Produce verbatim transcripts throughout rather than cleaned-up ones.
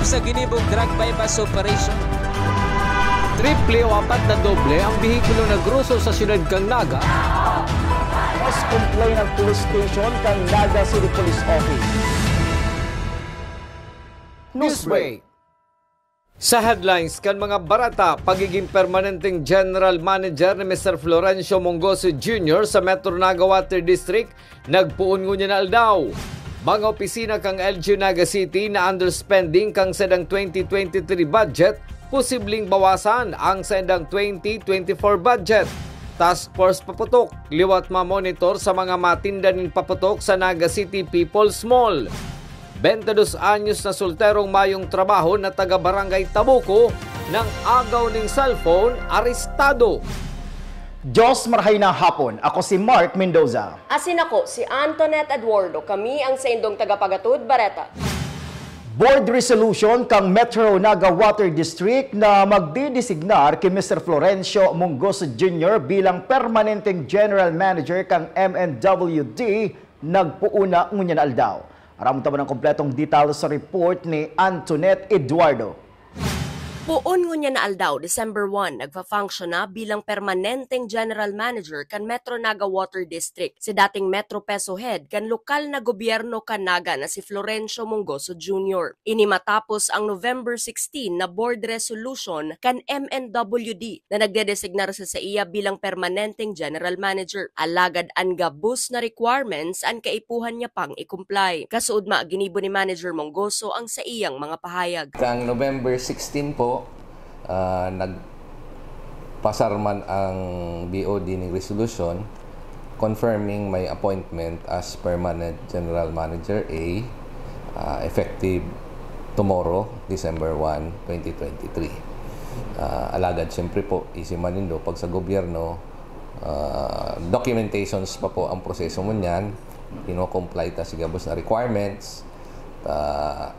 Sa ginibong drug buy-bust operation. Triple o apat na doble ang behikulo na groso sa siyudad kan Naga. Mas complain ang police station kan Naga City Police Office. Newsbreak. Sa headlines kan mga bareta, pagiging permanenteng general manager ni Mister Florencio Mongoso Junior sa Metro Naga Water District nagpoon ngunyan na aldaw. Mga opisina kan L G U Naga City na underspending kan saindang twenty twenty-three budget, posibleng bawasan ang saindang twenty twenty-four budget. Task force paputok, liwat mamonitor sa mga matinda nin paputok sa Naga City People's Mall. Bente dos anyos na solterong mayong trabaho na taga Barangay Tabuco nang agaw ning cellphone, arestado. Diyos marahay na hapon. Ako si Mark Mendoza. Asin ako si Antoinette Eduardo. Kami ang saindong tagapagatod, Bareta. Board resolution kang Metro Naga Water District na magdidesignar ki Mister Florencio Mongoso Junior bilang permanenteng general manager kang M N W D nagpoon na ngunyan na aldaw. Aramon ta man ang kompletong detalye sa report ni Antoinette Eduardo. Poon ngunyan na aldaw, December one, nagfa-function na bilang permanenteng general manager kan Metro Naga Water District si dating Metro Peso Head kan lokal na gobyerno kan Naga na si Florencio Mongoso Junior. Ini matapos ang November sixteen na board resolution kan M N W D na nagdedesignar sa saiya bilang permanenteng general manager. Alagad an gabos na requirements an kaipuhan niya pang i-comply. Kasuodma, ginibo ni Manager Mongoso ang saiyang mga pahayag. Kang November sixteen po, ah, nagpasar man ang B O D ning resolution confirming my appointment as Permanent General Manager A, ah, effective tomorrow, December one, twenty twenty-three. Ah, alagad, siyempre po, isi man nindo, pag sa gobyerno, ah, documentations pa po ang proseso mo niyan. Kino-comply ta sa gabos na requirements. Ah,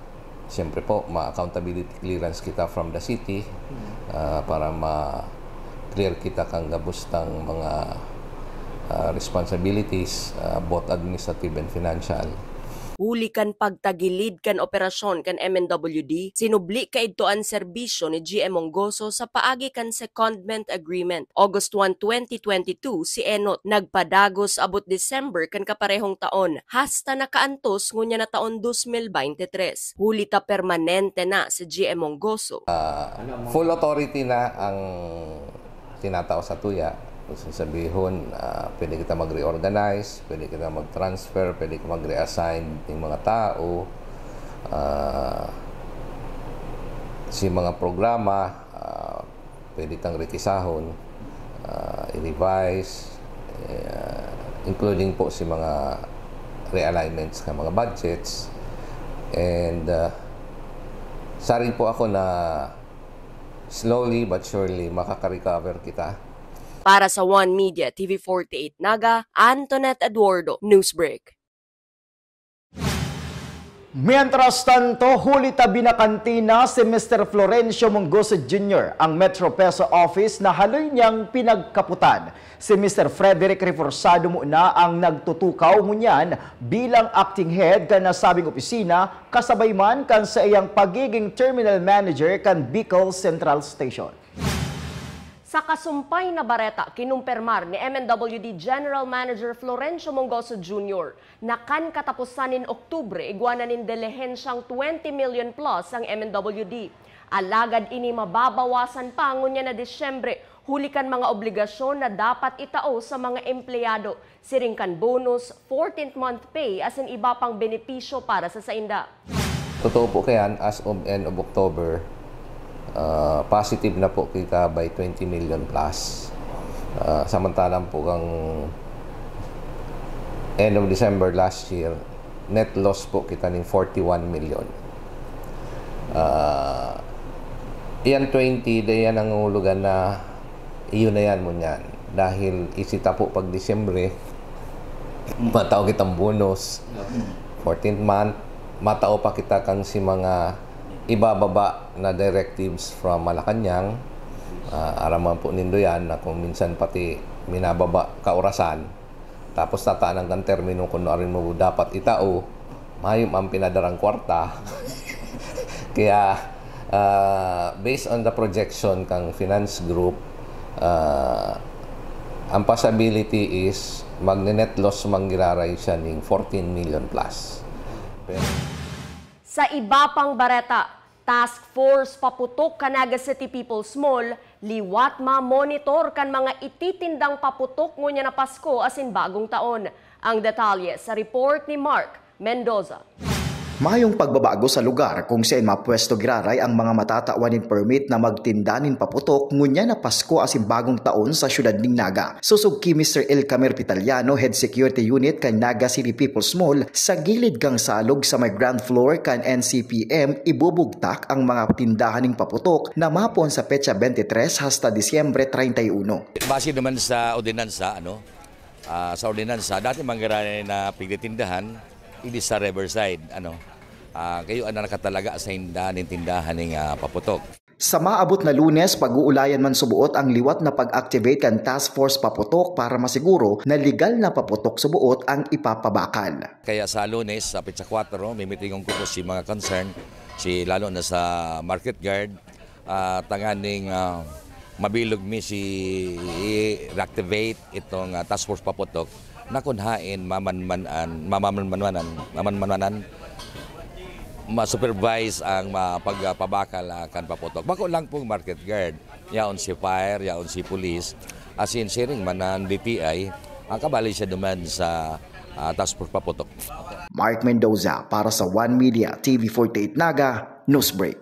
siyempre po, ma-accountability clearance kita from the city, ah, para ma-clear kita kang gabos tang mga, ah, responsibilities, ah, both administrative and financial. Huli kan pagtagilid kan operasyon kan M N W D, sinubli kaidto an serbisyo ni G M Mongoso sa paagi kan Secondment Agreement. August one, twenty twenty-two, si Enot nagpadagos abot December kan kaparehong taon, hasta nakaantos ngunyan na taon dos mil bente tres. Huli ta permanente na si G M Mongoso. Ah, full authority na ang tinatao sa tuya. Gusto sabihon, ah, pwede kita mag-reorganize, pwede kita mag-transfer, pwede ka mag-reassign ng mga tao. Ah, si mga programa, ah, pwede tang rekisahon, ah, i-revise, eh, including po si mga realignments ng mga budgets. And, ah, saring po ako na slowly but surely makaka-recover kita. Para sa One Media, T V forty-eight Naga, Antoinette Eduardo, Newsbreak. Mientras tanto, huli ta binakanti na si Mister Florencio Mongoso Junior, ang Metro Peso Office na haloy niyang pinagkaputan. Si Mister Frederick Reforzado muna ang nagtutukaw ngunyan bilang acting head kan nasabing opisina, kasabay man kan saiyang pagiging terminal manager kan Bicol Central Station. Sa kasumpay na bareta, kinumpirmar ni M N W D General Manager Florencio Mongoso Junior na kan kataposan nin Oktubre, igwa na nin dilihensyang twenty million plus ang M N W D. Alagad ini mababawasan pa ngunyan na Disyembre, huli kan mga obligasyon na dapat itao sa mga empleyado, siring kan bonus, fourteenth month pay, asin iba pang benepisyo para sa sainda. Totoo po kayan, as of end of October, ah, positive na po kita by twenty million plus. Ah, samantalang po kang end of December last year, net loss po kita ning forty-one million. Ah, iyan twenty, da iyan ang hulugan na iyon na yan mo niyan. Dahil isita po pag Disyembre, matao kitang bonus. Fourteenth month, matao pa kita kang si mga ibababa na directives from Malacanang. Ah, araman po nindo yan na kung minsan pati minababa kaorasan, tapos tatanan kang termino kung ano rin mo dapat itao, mayom ang pinadarang kwarta. Kaya, ah, based on the projection kang finance group, ah, ang possibility is magne-net loss man giraray siya ning fourteen million plus. Pero Sa iba pang bareta, Task Force paputok kan Naga City People's Mall, liwat mamonitor kan mga ititindang paputok ngunyan na Pasko asin Bagong Taon. Ang detalye sa report ni Mark Mendoza. Mayong pagbabago sa lugar kung saen mapwesto giraray ang mga matatawan nin permit na magtinda nin paputok ngunyan na Pasko asin Bagong Taon sa siyudad nin Naga. Sosog ki Mister Elcamer Pitaliano, Head Security Unit kan Naga City People's Mall, sa gilid kan salog sa may ground floor kan N C P M, ibubugtak ang mga tindahan nin paputok na mapoon sa petsa twenty-three hasta Disyembre treinta y uno. Base naman sa ordinansa, ano, ah, sa ordinansa, dati man giraray na pigtitindahan, idi sa Riverside, ano, ah, kayo ang nakatalaga sa inda nin tindahan ning, ah, paputok. Sa maabot na Lunes, pag-uulayan man suboot ang liwat na pag-activate kan Task Force Paputok para masiguro na legal na paputok suboot ang ipapabakal. Kaya sa Lunes, sa petsa kwatro, mimitingon ko po si mga concern, si, lalo na sa market guard, ah, tanganing, ah, mabilog mi si i-reactivate itong, ah, Task Force Paputok na kun haen mamanmanan, mamanmanan, mamanmanan, ma-supervise ang ma-, pagpabakal, ah, kan paputok. Bako lang pong market guard, yaon si fire, yaon si police, asin siring man ang D T I, ang kabali siya duman sa, ah, Task Force Paputok. Mark Mendoza para sa One Media, T V forty-eight Naga, Newsbreak.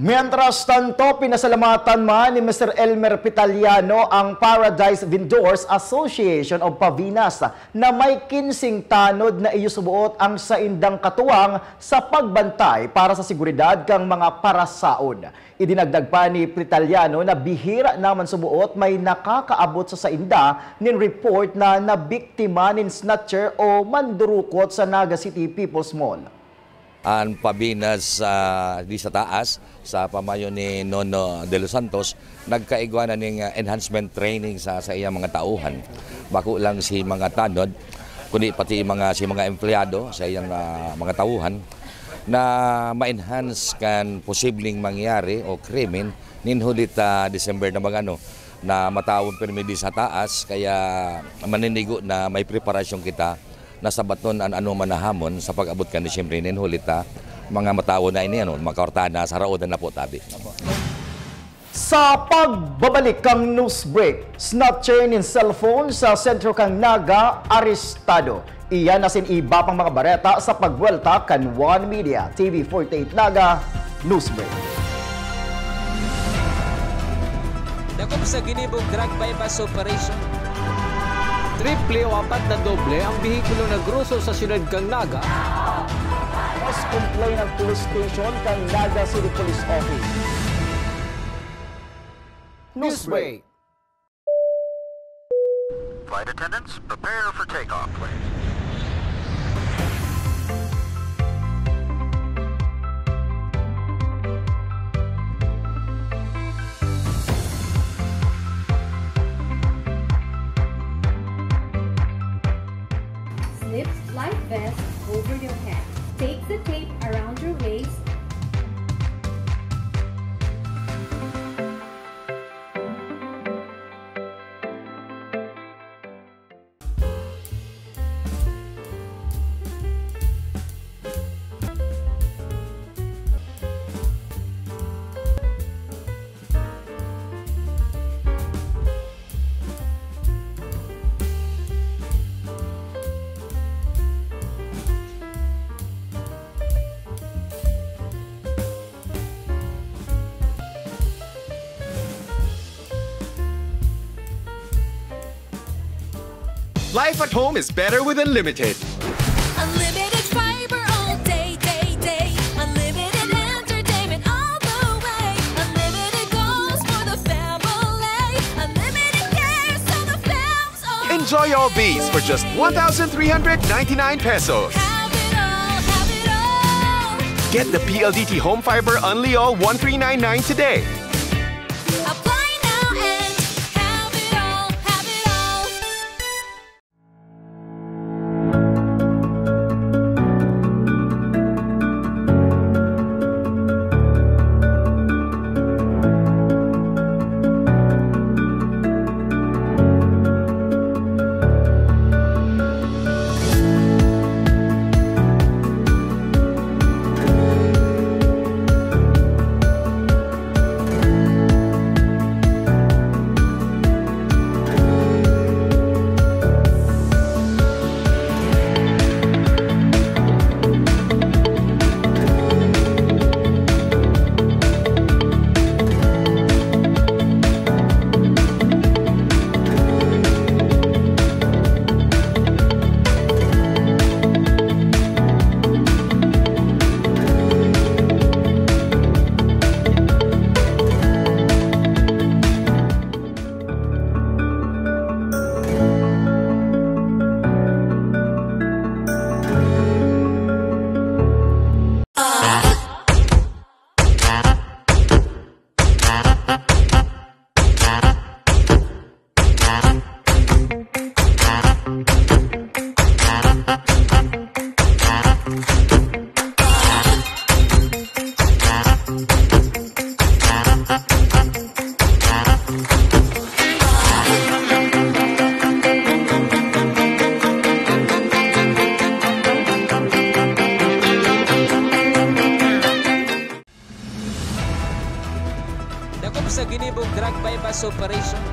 Mientras tanto, pinasalamatan man ni Mister Elmer Pitaliano ang Paradise Vendors Association of Pavinas na may kinsing tanod na iyo suboot ang saindang katuwang sa pagbantay para sa seguridad kan mga parasaon. Idinagdag pa ni Pitaliano na bihira naman suboot may nakakaabot sa sainda nin report na nabiktima nin snatcher o mandurukot sa Naga City People's Mall. An Pavinas, ah, di sa taas, sa pamayo ni Nono De Los Santos, nagkaigwa na ning, ah, enhancement training sa, sa iyang mga tauhan. Bako lang si mga tanod, kundi pati mga, si mga empleyado sa iyang, ah, mga tauhan na ma-enhance kan posibleng mangyari o krimen nin huli ta December na magano na matawon pirmi di sa taas, kaya maninigo na may preparasyon kita na sabaton an anoman na hamon sa pag-abot kan Disyembre nin huli ta mga matawo na ini, ano, makaortahan na sa raodan na po, tabi. Sa pagbabalik kan news break, snatcher nin cellphone sa sentro kan Naga, arestado. Iyan asin iba pang mga bareta sa pagbuwelta kan One Media, T V forty-eight Naga, News Break. Dakop sa ginibong drug buy-bust operation. Triple o apat na doble ang behikulo na groso sa siyudad kan Naga. Mas complain ang police station kan Naga City Police Office. Newsbreak. Flight attendants, prepare for takeoff, please. Slip life vest over your head. Take the tape around your waist. Life at home is better with Unlimited. Unlimited fiber all day, day, day. Unlimited entertainment all the way. Unlimited goals for the family. Unlimited cares so the fam's all. Enjoy all these for just one thousand three hundred ninety-nine pesos. Have it all, have it all. Get the P L D T Home Fiber Unli All one three nine nine today. Apply now and have it all, have it all. Dakop sa ginibong drug buy-bust operation.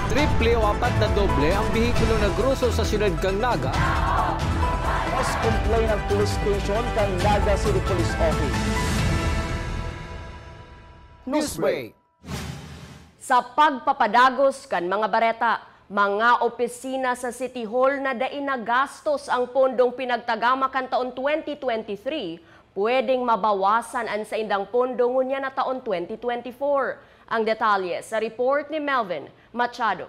Triple o apat na doble ang behikulo na groso sa siyudad kan Naga. Mas complain ang police station kan Naga City Police Office. Newsbreak. Sa pagpapadagos kan mga bareta, mga opisina sa City Hall na dai nagastos ang pondong pinagtagama kan taon twenty twenty-three, pwedeng mabawasan an saindang pondo ngunyan na taon twenty twenty-four. Ang detalye sa report ni Melvin Machado.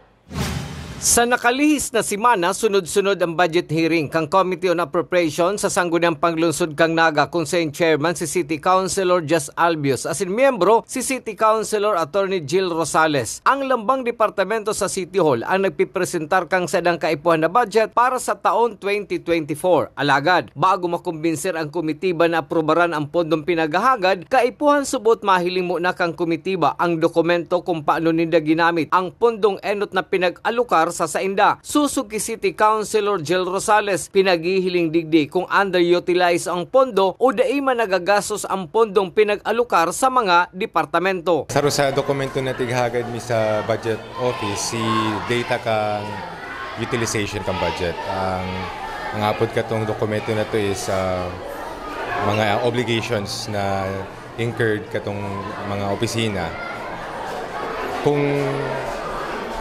Sa nakalihis na semana, sunod-sunod ang budget hearing kan Committee on Appropriation sa Sangguniang Panglungsod kan Naga, kung saiyang chairman si City Councilor Jess Albios asin miyembro si City Councilor Attorney Jill Rosales. Ang lambang departamento sa City Hall ang nagpipresentar kan saindang kaipuhan na budget para sa taon twenty twenty-four. Alagad, bago makumbinser ang komitiba na aprobaran ang pondong pinaghahagad, kaipuhan subot mahiling muna kan komitiba ang dokumento kung paano ninda ginamit ang pondong enot na pinag-alokar sa sainda. Sosog ki City Councilor Jill Rosales, pinaghihiling digdi kung underutilize ang pondo o dai man nagagastos ang pondong pinag-alokar sa mga departamento. Saro sa dokumento na tighagad mi sa budget office, si data kan utilization kan budget. Ang, ang apod katong dokumento na to is, ah, mga obligations na incurred katong mga opisina. Kung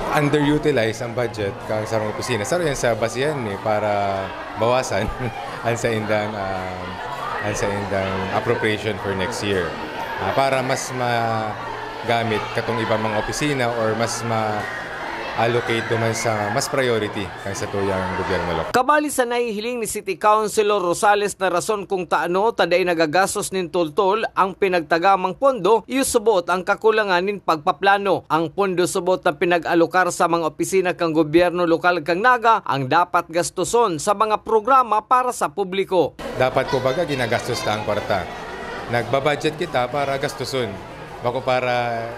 underutilize ang budget kan sarong opisina, saro yan sa basihan mi para bawasan ang saindang, ah, ang saindang appropriation for next year. Ah, para mas magamit katong ibang mga opisina or mas ma-allocate duman sa mas priority kan satuyang gobyerno lokal. Kabali sa nahihiling ni City Councilor Rosales na rason kung taano ta dai nagagastos nin tultol ang pinagtagamang pondo, iyo subot ang kakulangan nin pagpaplano. Ang pondo subot na pinag-alokar sa mga opisina kan gobyerno lokal kan Naga ang dapat gastoson sa mga programa para sa publiko. Dapat, kumbaga, ginagastos ta ang kwarta. Nagbabudget kita para gastoson, bako para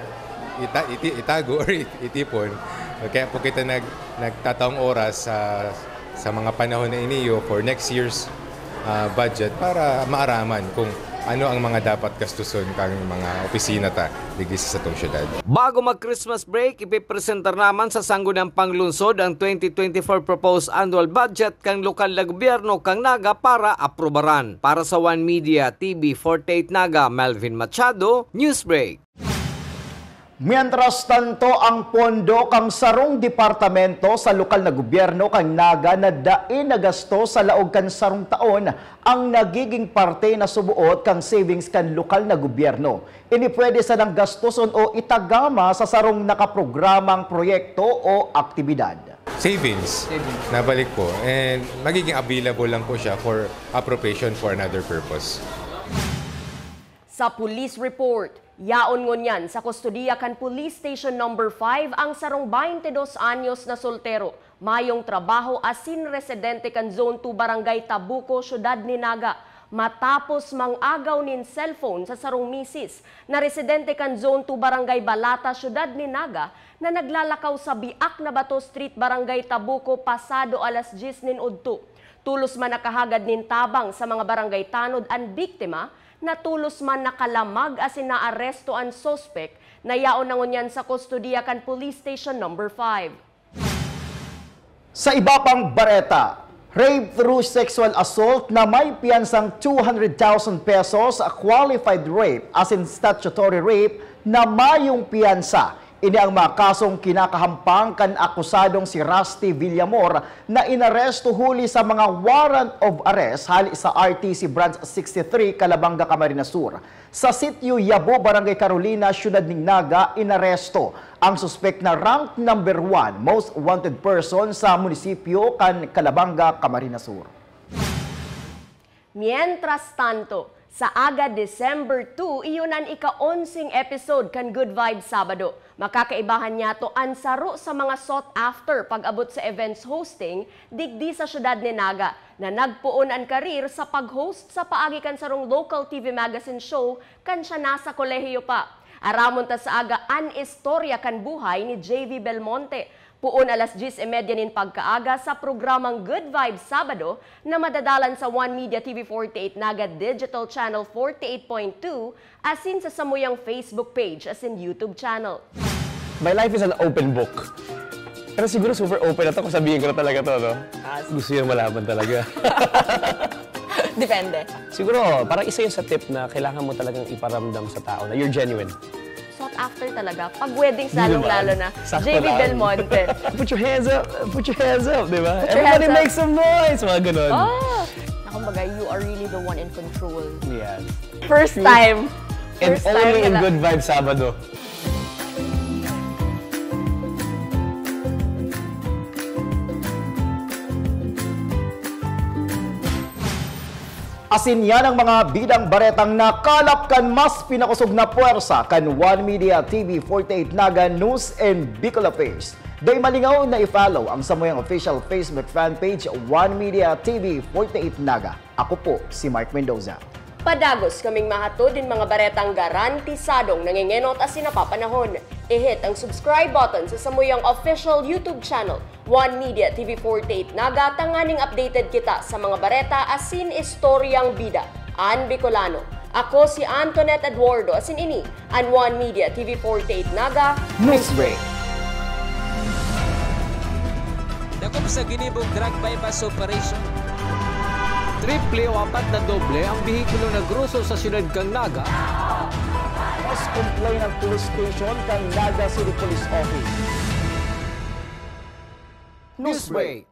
ita-, iti-, itago or it-, itipon. Kaya po kita nag-, nagtataong oras sa, sa mga panahon na iniyo for next year's, ah, budget para maaraman kung ano ang mga dapat gastuson kan mga opisina ta digdi sa satong syudad. Bago mag-Christmas break, ipipresentar naman sa Sangguniang Panglungsod ang twenty twenty-four proposed annual budget kan lokal na gobyerno kan Naga para aprobaran. Para sa One Media, T V forty-eight Naga, Melvin Machado, Newsbreak. Mientras tanto, ang pondo kan sarong departamento sa lokal na gobyerno kan Naga na dai nagasto sa laog kan sarong taon ang nagiging parte na suboot kan savings kan lokal na gobyerno. Ini pwede sanang gastoson o itagama sa sarong nakaprogramang proyekto o aktibidad. Savings. Savings. Nabalik po. And magiging available lang po siya for appropriation for another purpose. Sa police report, yaon ngunyan sa kustodiya kan Police Station Number five ang sarong bainte dos anyos na soltero, mayong trabaho asin residente kan Zone two, Barangay Tabuco, Syudad ni Naga, matapos mang-agaw nin cellphone sa sarong misis na residente kan Zone two, Barangay Balata, Syudad ni Naga, na naglalakaw sa Biak na Bato Street, Barangay Tabuco, pasado alas dyes nin udto. Tolos man nakahagad nin tabang sa mga barangay tanod an biktima, na tolos man nakalamag asin naaresto an suspek, na yaon na ngunyan sa kustodiya kan Police Station Number five. Sa iba pang bareta, rape through sexual assault na may piyansang two hundred thousand pesos, qualified rape asin statutory rape na mayong piyansa. Ini ang mga kasong kinakahampang kan akusadong si Rusty Villamor na inaresto huli sa mga warrant of arrest hali sa R T C Branch sixty-three, Calabanga, Camarines Sur. Sa Sitio Yabo, Barangay Carolina, Syudad nin Naga, inaresto ang suspek na rank number one most wanted person sa munisipyo kan Calabanga, Camarines Sur. Mientras tanto, Sa aga December two, iyon an ika-onseng episode kan Good Vibes Sabado. Makakaibahan niyato an saro sa mga sought after pag-abot sa events hosting digdi sa siyudad ni Naga, na nagpoon an karir sa pag-host sa paagi kan sarong local T V magazine show kan siya nasa kolehiyo pa. Aramon ta sa aga an istorya kan buhay ni J V Belmonte, poon alas dyes y media nin pagkaaga sa programang Good Vibes Sabado na madadalan sa One Media T V forty-eight Naga Digital Channel forty-eight point two asin sa samuyang Facebook page asin YouTube channel. My life is an open book. Pero siguro super open na to kung sabihin ko na talaga to, no? Ah, Gusto niya malaman talaga. Depende. Siguro, parang isa yun sa tip na kailangan mo talagang iparamdam sa tao na you're genuine. Sought after talaga. Pag weddings, Di naman. lalong-lalo na. Sakto J V lang. Belmonte. Put your hands up! Put your hands up! Di ba? Put your Everybody hands up. Make some noise! Mga ganun. Oh! Na kumbaga, you are really the one in control. Yes. First time. And First time only in na- Good Vibes Sabado. Asin yan ang mga bidang baretang nakalap kan mas pinakosog na puwersa kan One Media T V forty-eight Naga News and Bicol Affairs. Dai malingaw na i-follow ang samuyang official Facebook fan page, One Media T V forty-eight Naga. Ako po si Mark Mendoza. Padagos kaming mahatod nin mga baretang garantisadong nangengenot asin napapanahon. I-hit ang subscribe button sa samuyang official YouTube channel, One Media T V forty-eight Naga, tanganing updated kita sa mga bareta asin istoryang bida. An Bicolano. Ako si Antoinette Eduardo, asin ini an One Media T V forty-eight Naga Newsbreak. Dakop sa ginibong drug buy-bust operation. Triple o apat na doble ang behikulo na groso sa siyudad kan Naga. Mas complain ang police station kan Naga City Police Office. Newsbreak.